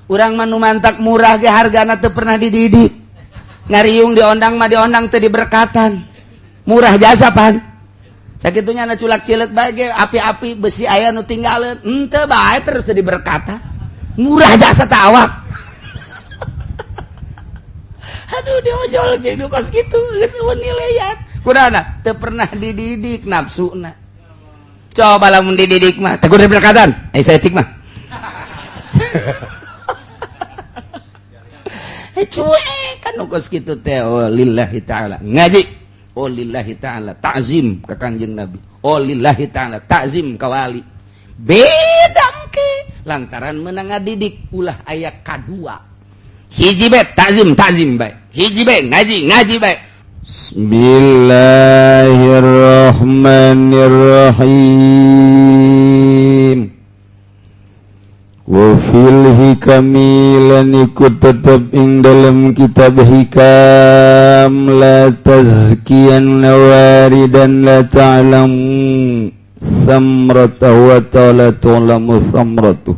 Urang mah nu mantak murah ge hargana teu pernah dididik. Ngariung diondang mah diondang teu diberkatan. Murah jasa pan. Sakitunya na culak cileuk bae ge api-api besi aya nu tinggaleun. Henteu bae terus teu diberkatan. Murah jasa teh awak. Aduh, diojol jadi kos kitu geus euweuh nilaian. Kudana teu pernah dididik nafsuna. Coba lamun dididik mah, teu kudu diberkatan. Eh, saya tik mah. Eh, cuek kan nu kos kitu teh. Oh, lillahi ta'ala ngaji. Oh, lillahi ta'ala ta'zim ka Kangjeng Nabi. Oh, lillahi ta'ala ta'zim ka wali. Beda engke lantaran menang ngadidik ulah aya kadua. Hiji bae ta'zim, ta'zim bae. Hiji bae ngaji, ngaji bae. Bismillahirrahmanirrahim. Wa fil hikami lan iku tetep ing dalam kitab hikam, la tazkiyan waridan la ta'lam samratahu wa la ta'lamu samratuh.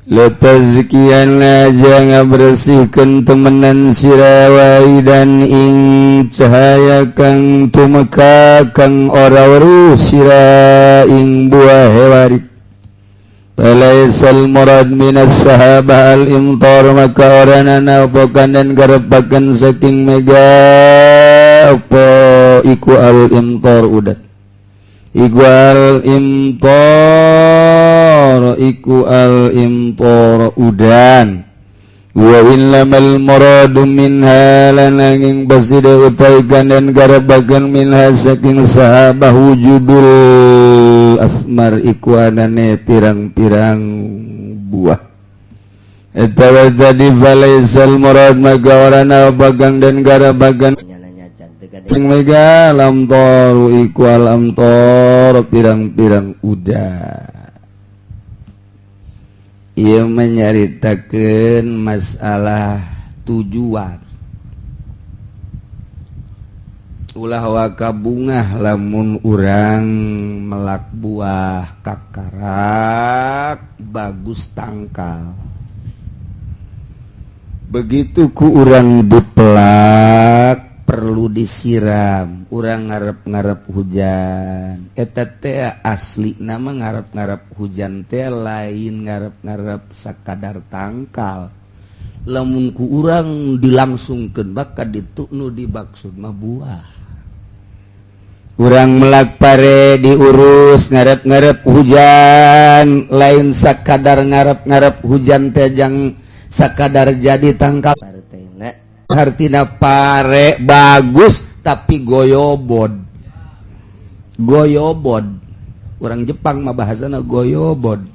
La tazkiyan jangan bersihkan temenan sira waridan ing cahaya kang tumeka kang ora weruh sira ing buah warid. Falaisal murad minas sahabah al-imtar, maka ora ana apa dan garepaken saking mega apa iku al-imtar udan, iku al-imtar, iku al-imtar udan. Wa innamal muradu minha lananging basida utaikan dan garepaken minha saking sahabah wujudul asmar iku anane pirang-pirang buah. Eta tadi falaisal murad maka ora bagang dan garabagan sing mega lamtor iku alamtor pirang-pirang udan. Ia menyaritakan masalah tujuan. Ulah waka bungah lamun urang melak buah kakarak bagus tangkal. Begitu ku urang dipelak perlu disiram, urang ngarep-ngarep hujan. Eta teh asli nama ngarep-ngarep hujan teh lain ngarep-ngarep sakadar tangkal. Lamun ku urang dilangsungkeun bakal ditu nu dimaksud mah buah. Urang melak pare diurus ngarep-ngarep hujan, lain sakadar ngarep-ngarep hujan teh jang sakadar jadi tangkal. Hartina pare bagus tapi goyobod. Goyobod, orang Jepang mah bahasana goyobod.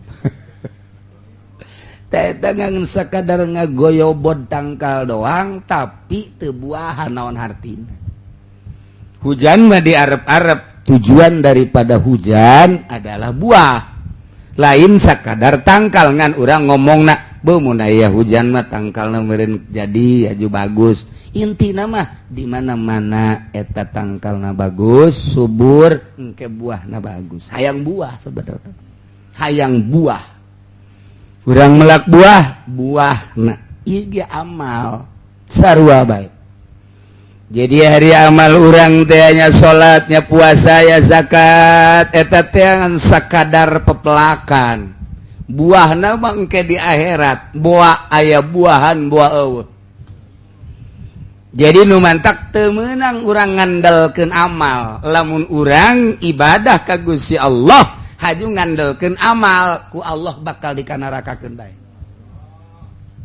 Teh ngan sakadar ngagoyobod tangkal doang tapi teu buahan, naon hartina? Hujan mah diarep-arep, tujuan daripada hujan adalah buah, lain sakadar tangkal. Ngan urang ngomong nak mun aya hujan mah tangkalna meureun jadi aju bagus. Inti nama di mana-mana eta tangkalna bagus, subur, engke buahna bagus. Hayang buah, sebenarnya hayang buah. Urang melak buah, buah nah ieu ge amal sarua bae. Jadi hari amal urang teh nya salatnya, puasa ya, zakat, eta teh ngan sakadar pepelakan. Buah mah engke di akhirat, buah aya buahan, buah eueuh. Jadi nu mantak teu meunang urang ngandelkeun amal. Lamun urang ibadah ka Gusti Allah haju ngandelkeun amal, ku Allah bakal dikanarakakeun bae.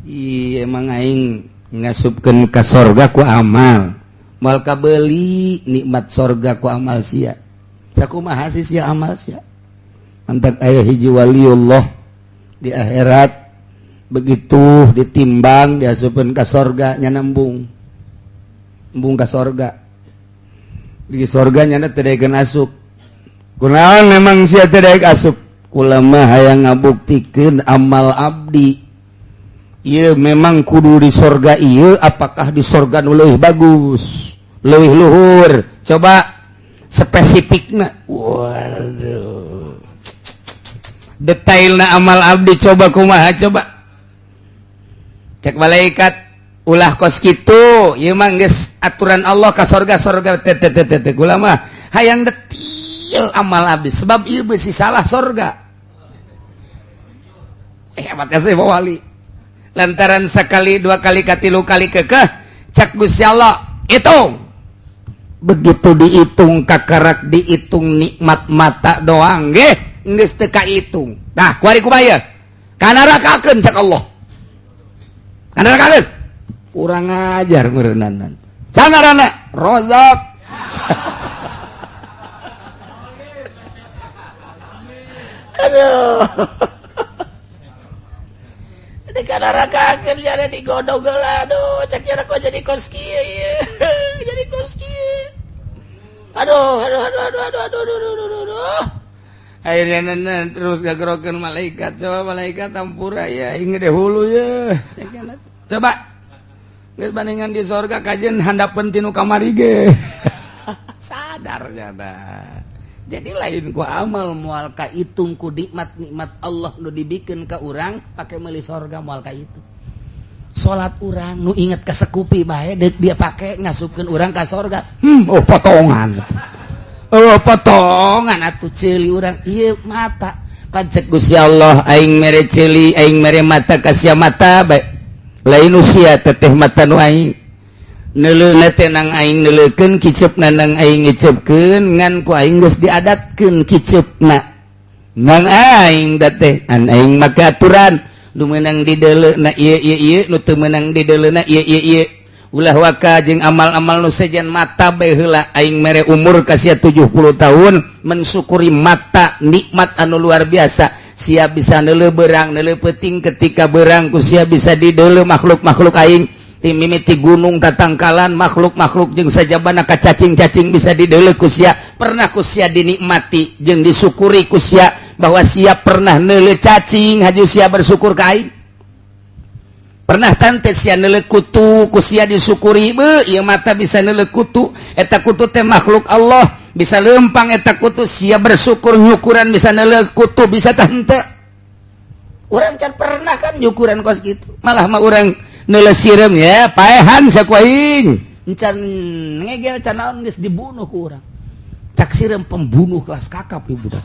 Iya, emang aing ngasupkeun ka sorga ku amal, moal kabeli nikmat sorga ku amal sia. Sakumaha sih sia amal sia? Mantak aya hiji waliullah di akhirat, begitu ditimbang diasupkeun ka sorga, nya nembung embung ka sorga. Di sorga nyana teu daekeun asup. Kunaon memang sia teu daek asup? Kula mah hayang ngabuktikeun amal abdi. Ieu memang kudu di sorga ieu, apakah di sorga nu leuwih bagus, leuwih luhur? Coba spesifikna. Waduh, detailna amal abdi coba kumaha coba. Cek malaikat, ulah kos kitu, ieu mah geus aturan Allah ka sorga sorga teh teh teh teh. Kula mah hayang detil amal abdi, sebab ieu besi salah sorga. Hebat ya saya wali. Lantaran sekali, dua kali, katilu kali kekeh, cek Gusti Allah, hitung. Begitu dihitung, kakarak dihitung nikmat mata doang ge geus teu kahitung. Tah, kuari kumaha? Kanarakakeun, cek Allah. Kanarakakeun. Kurang ajar meureunana. Sangarana Rozak. Aduh. Di kanarakakeun jadi digodog heula. Aduh, cek kira kok jadi kos kieu ieu. Jadi kos kieu. Aduh, aduh, aduh, aduh, aduh, aduh, aduh, aduh, aduh, aduh. Akhirnya nenen terus gagerokeun malaikat. Coba malaikat tampura ya, inge deh hulu ya. Coba geus bandingan di sorga kajen handapeun tinu kamari ge. Sadar jada. Jadi lain ku amal moal kahitung ku nikmat-nikmat Allah nu dibikeun ka urang pake meuli sorga moal kahitung. Salat urang nu inget ka sekupi bae deuk dia pake ngasupkeun urang ka sorga. Oh potongan. Oh potongan atuh ceuli urang ieu mata. Kan cek Gusti Allah, aing mere ceuli, aing mere mata ka sia mata bae. Lain usia teteh mata nu aing. Neuleuh teh nang aing neuleukeun, kiceupna nang aing ngiceupkeun, ngan ku aing geus diadatkeun kiceupna. Nang aing da teh an aing make aturan nu meunang dideuleuna ieu ieu ieu, nu teu meunang dideuleuna ieu ieu ieu. Ulah waka jeung amal-amal nu sejen mata bae heula. Aing mere umur ka sia 70 tahun mensyukuri mata nikmat anu luar biasa. Sia bisa neuleuh beurang, neuleuh peuting, ketika beurang ku sia bisa dideuleuh makhluk-makhluk aing. Ti mimiti gunung tatangkalan makhluk-makhluk jeung sajabana ka cacing-cacing bisa dideuleuh ku sia. Pernah ku sia dinikmati jeung disyukuri ku sia bahwa sia pernah neuleuh cacing, haju sia bersyukur ka aing. Pernah tante sia neuleuh kutu, ku sia disyukuri, beuh ieu mata bisa neuleuh kutu, eta kutu teh makhluk Allah, bisa lempang eta kutu, sia bersyukur nyukuran bisa neuleuh kutu, bisa tante. Urang can pernah kan nyukuran kos kitu. Malah mah urang neuleuh sireum ya paehan saku aing. Encan ngegel can naon geus dibunuh ku urang. Cak sireum pembunuh kelas kakap ieu budak.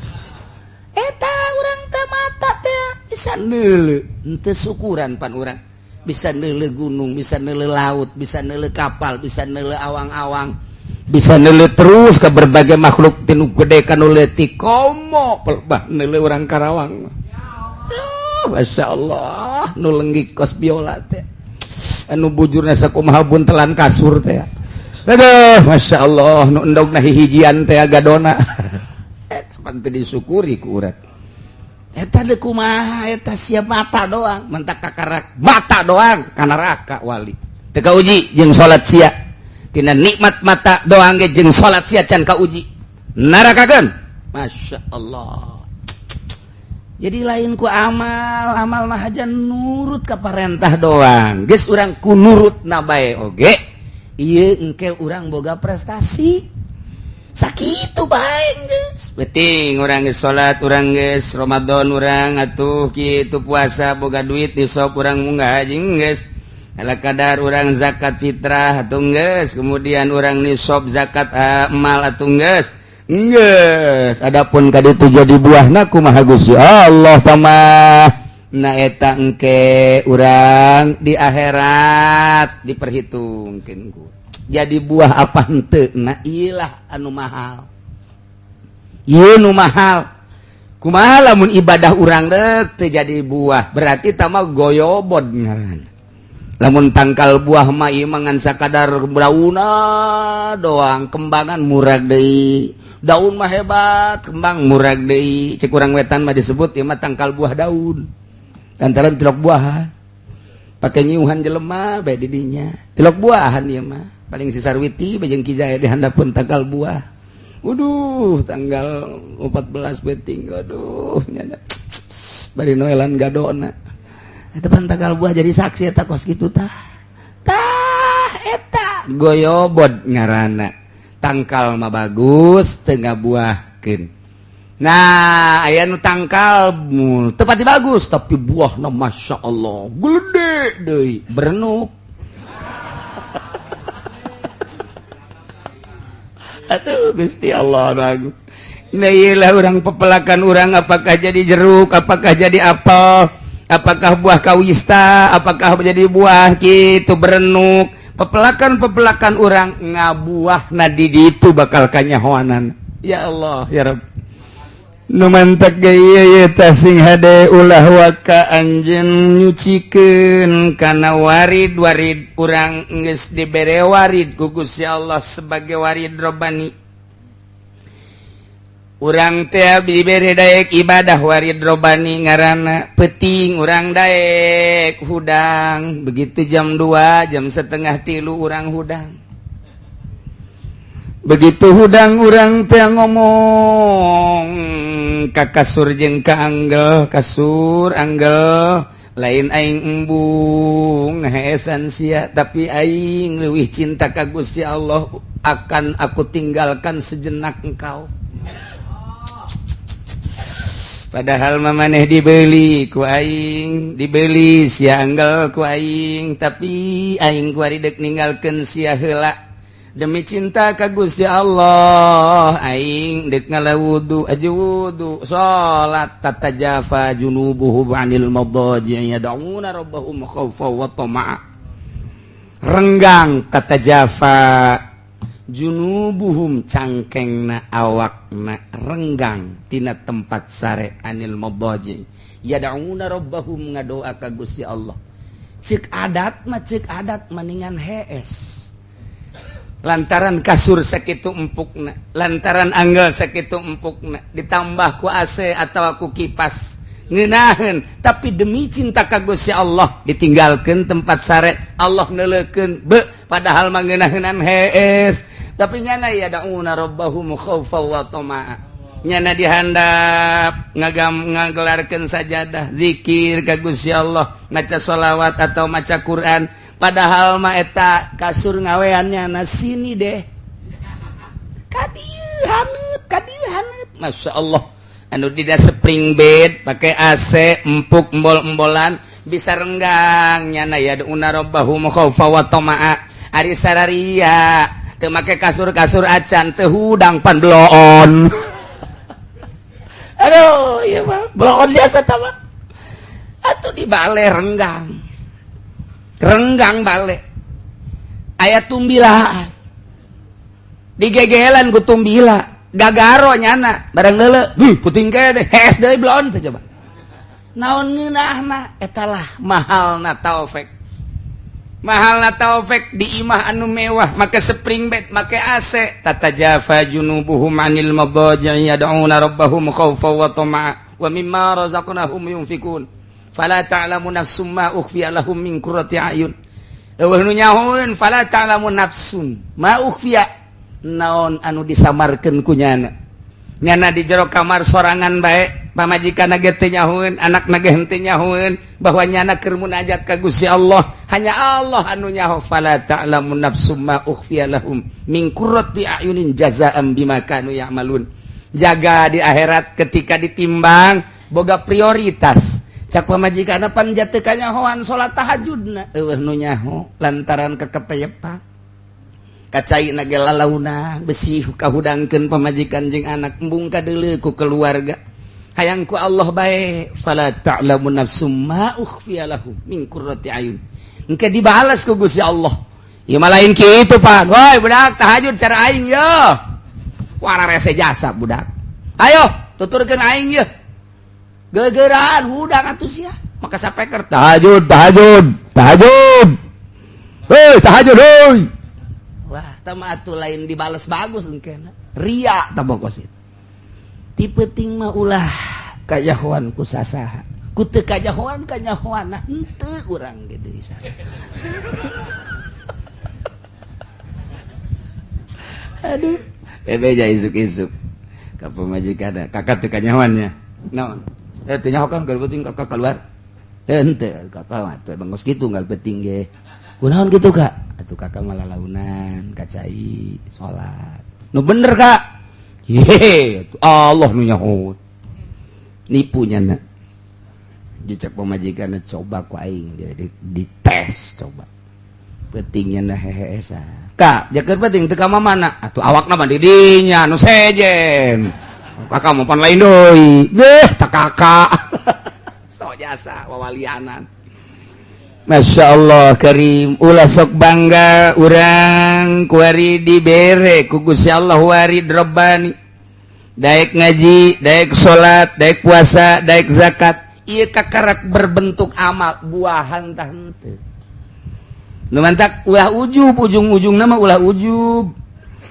Eta urang teh mata teh bisa neuleuh, henteu syukuran pan urang. Bisa neuleuh gunung, bisa neuleuh laut, bisa neuleuh kapal, bisa neuleuh awang-awang, bisa neuleuh terus ke berbagai makhluk tinu gede kanu leutik komo pelbah neuleuh urang Karawang. Aduh, Masya Allah, nu lenggik kos biola teh. Anu bujurna sakumaha buntelan kasur teh. Aduh, Masya Allah, nu endogna hihijian teh gadona. Eta pan teu disyukuri ku urang. Eta deuk kumaha eta sia mata doang, mentak kakarak mata doang ka neraka wali. Teu kauji jeung salat sia. Tina nikmat mata doang ge jeung salat sia can kauji. Narakakeun. Masya Allah. Jadi lain ku amal, amal mah aja nurut ka parentah doang. Geus urang ku nurut na bae oge. Ieu engke urang boga prestasi. Sakitu bae geus. Penting urang geus salat, urang geus Ramadan urang atuh kitu puasa boga duit disop urang munggah haji geus. Ala kadar urang zakat fitrah atuh geus, kemudian urang nisab zakat mal atuh geus. Geus, adapun ka ditu jadi buahna kumaha Gusti Allah tamah. Na eta engke urang di akhirat diperhitungkeun ku. Jadi buah apa henteu? Na ilah anu mahal. Ieu nu mahal. Kumaha lamun ibadah urang deuk teu jadi buah, berarti tama goyobod ngaranna. Lamun tangkal buah mah ieu mah ngan sakadar daunna doang, kembangan murag deui. Daun mah hebat, kembang murag deui. Cek urang wetan mah disebut ieu mah tangkal buah daun. Lantaran tilok buahan. Pake nyiuhan jelema bae di dinya. Tilok buahan ieu mah. Paling si Sarwiti bae jeung Ki Jaya di handapeun tangkal buah. Waduh, tanggal 14 penting. Aduh, nyana. Bari noelan gadona. Eta pan tangkal buah jadi saksi eta kos kitu tah. Tah eta goyobod ngaranna. Tangkal mah bagus teu ngabuahkeun. Nah, aya nu tangkal teu pati bagus tapi buahna Masya Allah gede deui, berenuk. Aduh Gusti Allah bagus. Nah, iyalah urang pepelakan urang apakah jadi jeruk, apakah jadi apel, apakah buah kawista, apakah menjadi buah gitu berenuk. Pepelakan-pepelakan urang ngabuah na di ditu bakal kanyahoanan. Ya Allah ya Rabb. Nu mantak ge ieu sing hade ulah waka anjeun nyucikeun kana warid-warid urang geus dibere warid ku Gusti Allah sebagai warid robani. Urang teh dibere daek ibadah warid robani ngaranna peuting urang daek hudang, begitu jam 2 jam setengah tilu urang hudang. Begitu hudang urang teh ngomong ka kasur jeung ka anggel, kasur anggel lain aing embung heesan sia tapi aing leuwih cinta ka Gusti Allah, akan aku tinggalkan sejenak engkau. Padahal mamaneh dibeli ku aing, dibeli sia anggel ku aing, tapi aing kuari dek ninggalkeun sia heula. Demi cinta ka Gusti Allah aing dek ngala wudu aja wudu salat tatajafa junubuhum anil madaji yad'una rabbahum khaufa wa tama'a. Renggang tatajafa junubuhum cangkengna awakna renggang tina tempat sare anil madaji yad'una rabbahum ngadoa ka Gusti Allah. Ceuk adat mah ceuk adat maningan hees. Lantaran kasur sakitu empukna, lantaran anggel sakitu empukna, ditambah ku AC atau ku kipas ngeunaheun, tapi demi cinta ka Gusti Allah ditinggalkeun tempat sare, Allah neuleukeun be padahal mah ngeunaheunnan hees, tapi nyana yad'una rabbahum khaufa wa tama'a. Nyana dihandap ngagam ngagelarkeun sajadah zikir ka Gusti Allah, maca sholawat atau maca Quran. Padahal mah eta kasur ngaweannya na sini deh. Kadieu haneut, kadieu haneut. Masya Allah. Anu tidak spring bed, pakai AC, empuk embol-embolan, bisa renggang nyana ya una rabbahum khaufa wa tama'a. Ari sararia teu make kasur-kasur acan teu hudang pan bloon. Aduh, ieu mah bloon biasa tah mah. Atuh dibale renggang. Renggang balik aya tumbilaan digegelan ku tumbila gagaro nyana barang deuleu huh puting kene hees deui bloon teh coba naon ngeunahna eta lah mahalna taufik, mahalna taufik di imah anu mewah make spring bed make AC tatajafa junubuhum anil madaji yad'una rabbahum khaufa wa tama'a wa mimma razaqnahum yunfikun. Fala ta'lamu nafsum ma ukhfiya lahum min qurrati a'yun. Eueuh nu nyahoeun fala ta'lamu nafsun ma ukhfiya naon anu disamarkeun ku nyana. Nyana di jero kamar sorangan bae, pamajikanna ge teu nyahoeun, anakna ge henteu nyahoeun bahwa nyana keur munajat ka Gusti Allah. Hanya Allah anu nyaho fala ta'lamu nafsum ma ukhfiya lahum min qurrati a'yunin jazaa'an bima kanu ya'malun. Jaga di akhirat ketika ditimbang boga prioritas. Cak pamajikanna pan jateu kanyahoan salat tahajudna eueuh nu nyaho lantaran keketeyepan kacaina ge lalauna besi kahudangkeun pamajikan jeung anak embung kadeuleu ku keluarga hayang ku Allah bae fala ta'lamu nafsum ma ukhfiya lahum min qurrati ayun. Engke dibalas ku Gusti Allah. Ieu mah lain kitu pan. Woi budak tahajud cara aing ye. Wara rese jasa budak. Ayo tuturkeun aing ye. Gegeran hudang atuh sia maka sapeker tahajud tahajud tahajud heuy tahajud heuy. Wah tah mah atuh lain dibales bagus engkena ria tah bokos itu. Ti peuting mah ulah kajahoan ku sasaha ku teu kajahoan kanyahoanna henteu urang ge deui sana. Aduh bebeja isuk-isuk ka pamajikan kakak teu kanyahoannya naon. Teu nyaho kan gal penting kakak keluar. Henteu kakak mah teu bangos kitu gal penting ge. Kunaon kitu Kak? Atuh kakak malah launan kacai salat. Nu bener Kak. Hehe, Allah nu nyaho. Nipu nyana. Dicek pamajikan, coba ku aing dites coba. Pentingnya na hehe esa. Kak, jaket penting teu ka mana? Atuh awakna mah di dinya nu sejen. Kakak mau pan lain deui. Deh, tak kakak. So jasa wawalianan. Masya Allah Karim, ulah sok bangga. Urang kuari dibere ku Gusti Allah warid Robbani, daek ngaji, daek salat, daek puasa, daek zakat. Ieu kakarak berbentuk amal, buahan tah henteu. Nu mantak ulah ujub, ujung-ujung nama ulah ujub.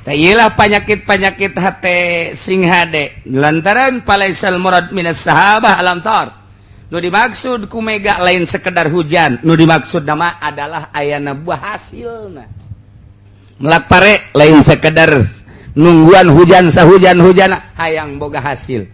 Tah, ieulah penyakit-penyakit hate sing hade lantaran falaisal murad minas sahabah al-amtar. Nu dimaksud ku mega lain sekedar hujan, nu dimaksud nama adalah ayana buah hasilna. Melak pare lain sekedar nungguan hujan sahujan hujan, hayang boga hasil.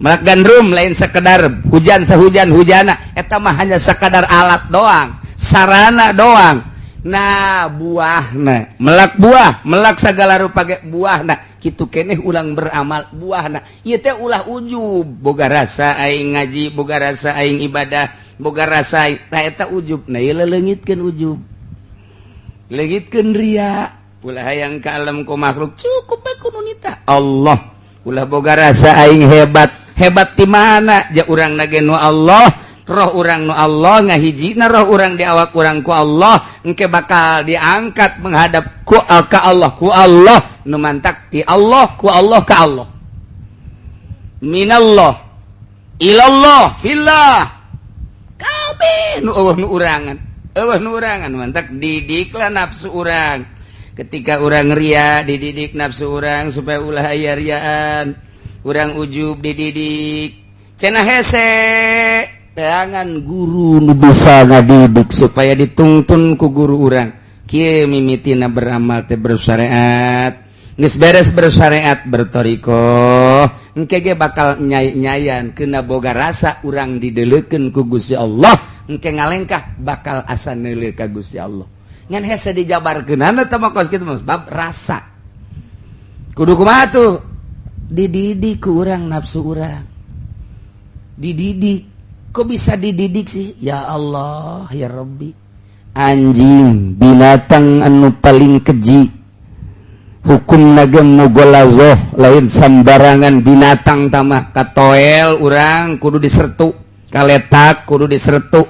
Melak gandrum lain sekedar hujan sahujan hujana, eta mah hanya sekadar alat doang, sarana doang. Nah, buahna, melak buah, melak segala rupa ge buahna. Kitu keneh ulang beramal, buahna. Ieu teh ulah ujub, boga rasa aing ngaji, boga rasa aing ibadah, boga rasa aing. Tah, eta ujub. Nah, ieu leungitkeun ujub, leungitkeun ria. Ulah hayang ka alam ku makhluk, cukup bae ku nu nita Allah. Ulah boga rasa aing hebat. Hebat di mana? Ja urang nage nu Allah, roh urang nu Allah ngahijina, roh urang di awak urang ku Allah, engke bakal diangkat menghadap ku ka Allah, ku Allah. Nu mantak ti Allah, ku Allah, ka Allah, minallah ilallah fillah kabeh. Nu euweuh nu urangan, euweuh nu urangan. Mantak didiklah nafsu urang. Ketika urang ria, dididik nafsu urang supaya ulah aya riaan. Urang ujub, dididik. Cenah hese teangan guru nu bisa ngadidik supaya dituntun ku guru urang. Kieu mimitina beramal teh bersyariat. Geus beres bersyariat, bertorikoh, engke ge bakal nyai-nyayan kena boga rasa urang dideleukeun ku Gusti Allah. Engke ngalengkah bakal asa neuleuh ka Gusti Allah. Ngan hese dijabarkeunana teh mah kos kitu mah bab rasa. Kudu kumaha tuh? Dididik ku urang nafsu urang, dididik. Kok bisa dididik sih? Ya Allah ya Rabbi, anjing binatang anu paling keji, hukum naga mugolazoh, lain sembarangan binatang tamah. Katoel urang kudu disertu, kaletak kudu disertu,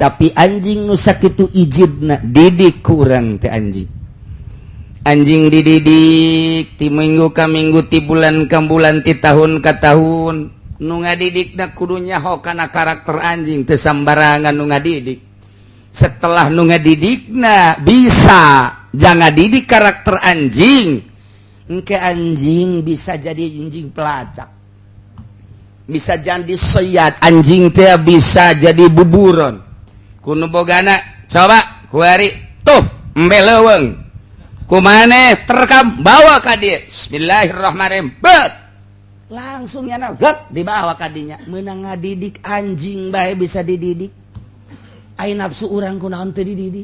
tapi anjing nu sakitu ijidna didik ku urang teh. Anjing, anjing dididik ti minggu ka minggu, ti bulan ka bulan, ti tahun ka tahun. Nu ngadidikna kudu nyaho kana karakter anjing, teu sambarangan nu ngadidik. Setelah nu ngadidikna bisa jangan didik karakter anjing, engke anjing bisa jadi anjing pelacak, bisa jadi seat anjing teh, bisa jadi buburon kuno bogana. Coba kuari tuh embe leuweung kumane terekam, bawa ka dieu. Bismillahirrahmanirrahim, bet langsung nyana gek dibawa kadinya. Menang ngadidik anjing bae bisa dididik, ai nafsu urang kunaon teu dididik?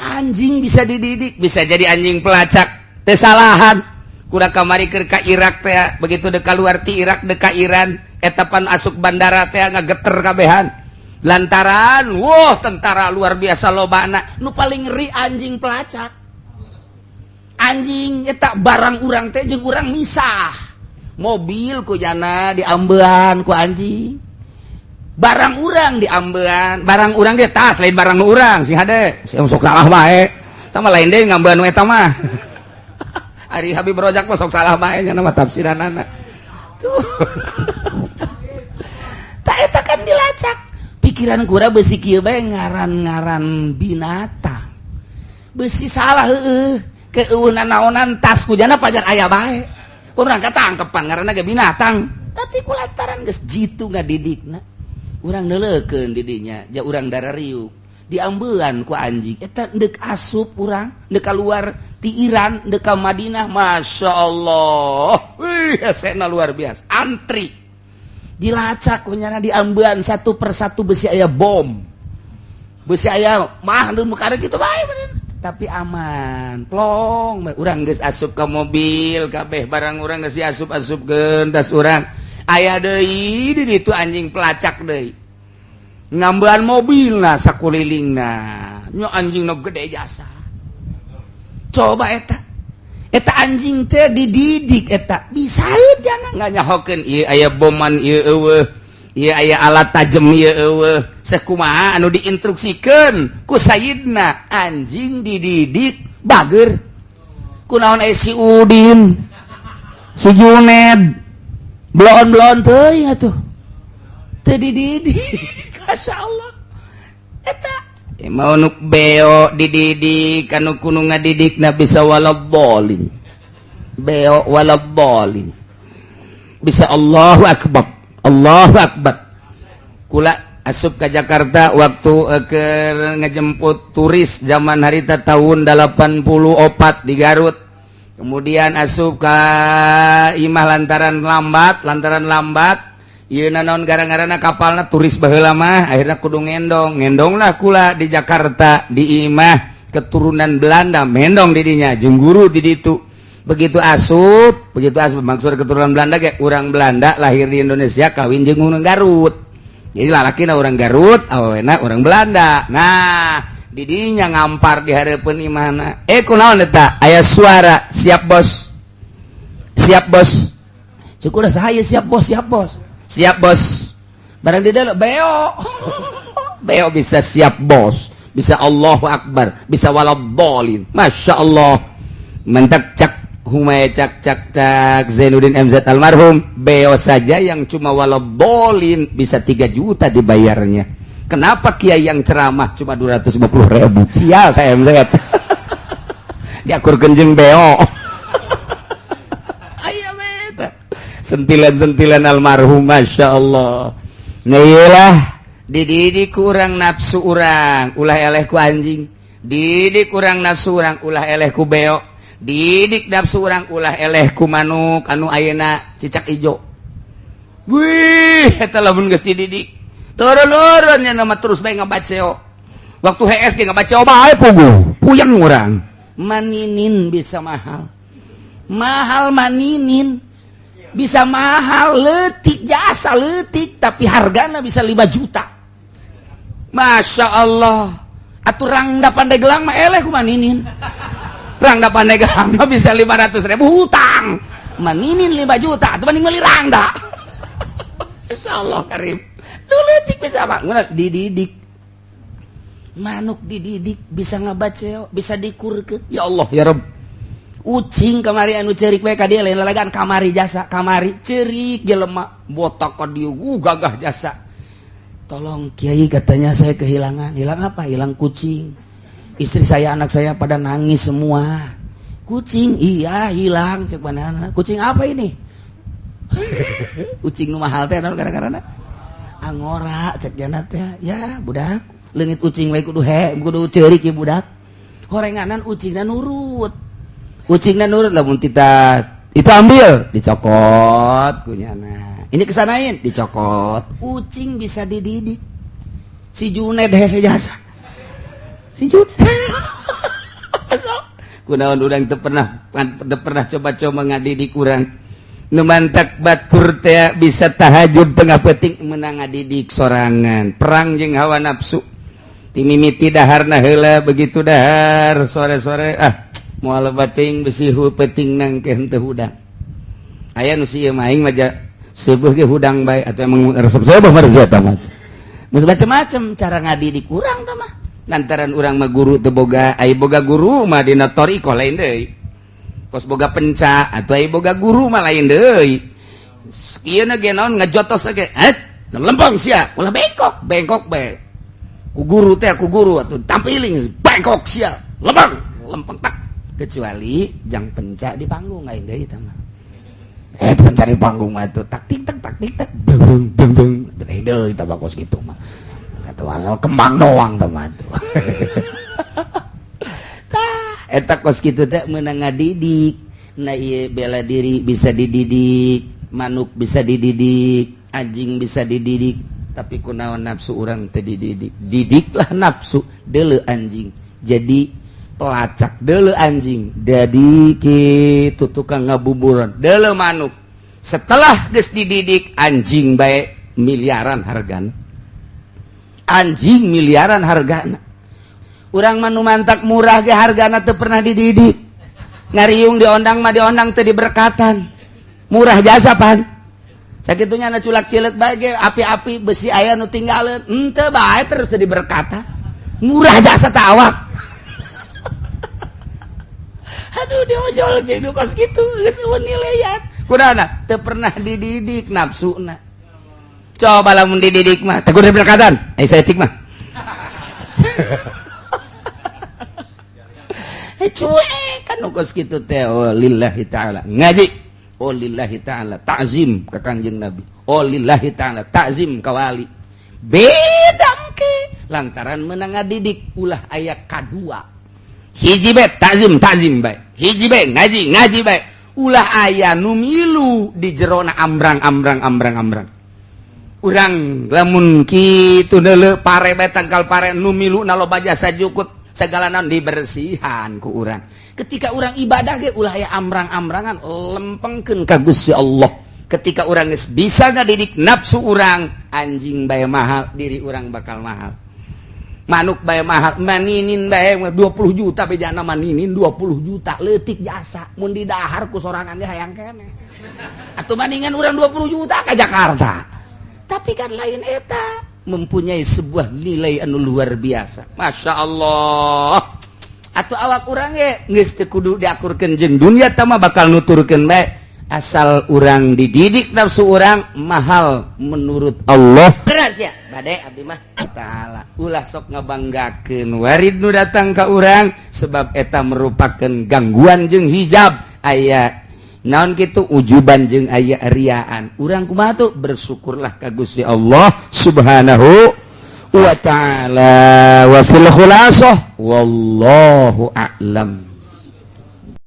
Anjing bisa dididik, bisa jadi anjing pelacak. Teu salahan kurang kamari keur ka Irak teh, begitu dek keluar ti Irak dek ka Iran, eta pan asup bandara teh ngageter kabehan lantaran wah, tentara luar biasa lobana. Nu paling ngeri anjing pelacak. Anjing eta barang urang teh jeung urang misah, mobil ku jana diambean ku anjing, barang urang diambean, barang urang dia tas lain barang nu urang. Sing hade sing sok salah bae tah mah, lain deui ngambean nu eta mah. Ari Habib Rojak mah sok salah bae nya mah tafsiranana tuh. Tak, eta kan dilacak. Pikiran kura besi kieu bae, ngaran-ngaran binatang besi salah. Heueuh, keueunan naonan tas ku jana pajar aya bae, urang katangkepan ngaranna ge binatang. Tapi ku lantaran geus jitu ngadidikna, urang neuleukeun di dinya ja urang darariuk diambean ku anjing eta. Deuk asup urang, deuk keluar ti Iran deuk ka Madinah, Masya Allah, wih, hesena luar biasa, antri dilacak kunyana, diambean satu persatu. Besi aya bom, besi aya mah nu karek kitu bae. Tapi aman, plong. Urang geus asup ke mobil, kabeh barang urang geus diasup-asupkeun tas urang. Aya deui di ditu anjing pelacak deui. Ngambean mobil nah sakulilingna. Nya anjing nu gede jasa. Coba eta. Eta anjing teh dididik eta bisa jangan nggak nyahokeun ieu aya boman, ieu eueuh. Ieu aya alat tajem, ieu eueuh. Sakumaha anu diinstruksikeun ku sayidna, anjing dididik bager. Kunaon aya si Udin? Si Juned bloon-bloon teuing atuh. Teu dididik. Masya Allah. Eta mau nuk beo dididik, anu kudu ngadidik na bisa waladhalin. Beo waladhalin. Bisa Allahu Akbar. Allahu Akbar. Kula asup ke Jakarta waktu ke ngejemput turis zaman harita tahun 84 di Garut. Kemudian asup ke imah lantaran lambat. Ieu naon gara-garana kapalna turis baheula mah akhirnya kudu ngendong. Ngendong lah kula di Jakarta di imah keturunan Belanda, mendong di dinya jeung guru di ditu. Begitu asup, maksud keturunan Belanda kayak orang Belanda lahir di Indonesia, kawin jeung urang Garut. Jadi lalakina orang Garut, awena orang Belanda. Nah, di dinya ngampar di hareupeun imahna. Eh, kunaon eta? Aya suara, "Siap, bos. Siap, bos." Cukup udah saya, "Siap, bos, siap, bos. Siap, bos." Barang di dalam beo. Beo bisa siap bos, bisa Allahu Akbar, bisa waladhalin. Masya Allah. Mentak cak humay cak cak cak Zainuddin MZ almarhum, beo saja yang cuma waladhalin bisa 3 juta dibayarnya. Kenapa kiai yang ceramah cuma 250 ribu? Sial KMZ. Diakur kenjeng beo. Aya beta. Sentilan-sentilan almarhum, Masya Allah. Nah, iyalah, dididik kurang nafsu urang, ulah eleh ku anjing. Didik kurang nafsu urang, ulah eleh ku beo. Didik nafsu urang, ulah eleh ku manuk anu ayeuna cicak ijo. Wih, eta lamun geus dididik. Turun-turun nya nama terus bae ngabaceo. Waktu HS ge ngabaceo bae puguh, puyeng urang. Maninin bisa mahal. Mahal maninin. Bisa mahal letik jasa letik, tapi hargana bisa 5 juta. Masya Allah. Atuh rangda Pandeglang mah eleh ku maninin. Rangda Pandeglang mah bisa 500 ribu hutang. Maninin 5 juta, atuh mending meuli rangda. Insya Allah karim. Lu letik bisa apa? Dididik. Manuk dididik bisa ngabaceo, bisa dikurkeun. Ya Allah ya Rabb. Ucing kamari anu cerik we ka dieu, lain lalagan kamari jasa, kamari cerik jelema botak ka dieu, gagah jasa. "Tolong, Kiai," katanya, "saya kehilangan." "Hilang apa?" "Hilang kucing. Istri saya, anak saya pada nangis semua." "Kucing?" "Iya, hilang." Cek mana? "Kucing apa ini?" "Kucing nu mahal teh naon gara-garana?" "Angora," cek jana teh. "Ya, budak, leungit ucing we kudu he, kudu ceurik ya budak." Horenganan ucingna nurut. Ucingna nurut, lamun kita itu ambil, dicokot kunyana. Ini kesanain, dicokot. Ucing bisa dididik. Si Juned hese jasa. Si Juned. Kunaon urang teu pernah coba-coba ngadidik urang? Nu mantak batur teh bisa tahajud tengah peuting, menang ngadidik sorangan, perang jeung hawa nafsu. Ti mimiti daharna heula, begitu dahar sore-sore, ah, moal bating besi peuting nangke henteu hudang. Aya nu sieu mah, aing mah seubeah ge hudang bae, atau emang resep seubeah mah eta mah. Geus macem-macem cara ngadidik urang tah mah. Lantaran urang mah guru teu boga, ai boga guru mah dina thoriqoh lain deui. Kos boga penca atau ai boga guru mah lain deui. Kieu ge naon ngajotos ge, eh, lempeng sia, ulah bengkok, bengkok bae. Ku guru teh, ku guru atuh tampiling, "Bengkok sia, lempeng, lempeng tak." Kecuali jang penca di panggung lain deui eta mah. Eh, penca di panggung mah tuh tak tik tak tak tik tak beng beng beng, lain deui eta mah kos kitu mah. Kata asal kembang doang tah mah tuh. Tah, eta kos kitu teh meunang ngadidik. Nah, ieu bela diri bisa dididik, manuk bisa dididik, anjing bisa dididik, tapi kunaon nafsu urang teu dididik? Didiklah nafsu, deuleu anjing. Jadi Pelacak deuleu anjing, jadi kitu tukang ngabuburan deuleu manuk. Setelah geus dididik, anjing bae miliaran hargana, anjing miliaran hargana. Urang mah nu mantak murah ge hargana, teu pernah dididik, ngariung diondang mah diondang, teu diberkatan, murah jasa pan. Sakitunya na culak cilet bae ge, api-api besi aya nu tinggaleun henteu bae, terus teu diberkatan, murah jasa ta awak. Aduh, diojol jeung kos kitu geus euweuh nilaian. Kunaon? Teu pernah dididik nafsuna. Coba lamun dididik mah teu kudu diberkatan, eh saeutik mah. Eh, cuek kan kos kitu teh. Oh, lillahi ta'ala ngaji, oh lillahi ta'ala ta'zim ka Kangjeng Nabi, oh lillahi ta'ala ta'zim ka wali. Beda ke lantaran menang ngadidik ulah aya kadua. Hiji bae ta'zim, ta'zim bae, hiji bae ngaji, ngaji bae, ulah aya nu milu di jerona ambrang ambrang ambrang ambrang. Urang lamun kitu neuleu pare bae, tangkal pare nu milu na loba jasa jukut segala naon, dibersihan ku urang. Ketika urang ibadah ge ulah aya ambrang-ambrangan, lempengkeun ka Gusti Allah. Ketika urang geus bisa ngadidik nafsu urang, anjing bae mahal, diri urang bakal mahal, manuk bae mahal, maninin bae 20 juta bejana, maninin 20 juta leutik jasa, mun didahar ku sorangan ge hayang keneh atuh. Bandingan urang 20 juta ka Jakarta, tapi kan lain eta mempunyai sebuah nilai anu luar biasa. Masya Allah. Atau awak urang ge geus teu kudu diakurkeun jeung dunia tama, bakal nuturkeun bae asal urang dididik nafsu urang mahal menurut Allah. Beneran sia, bade abdi mah. Ta'ala ulah sok ngabanggakeun warid nu datang ka urang, sebab eta merupakan gangguan jeung hijab, aya naon kitu ujuban jeung aya riaan. Urang kumaha tuh? Bersyukurlah ka Gusti Allah Subhanahu wa Ta'ala. Wa fil khulasah, wallahu a'lam.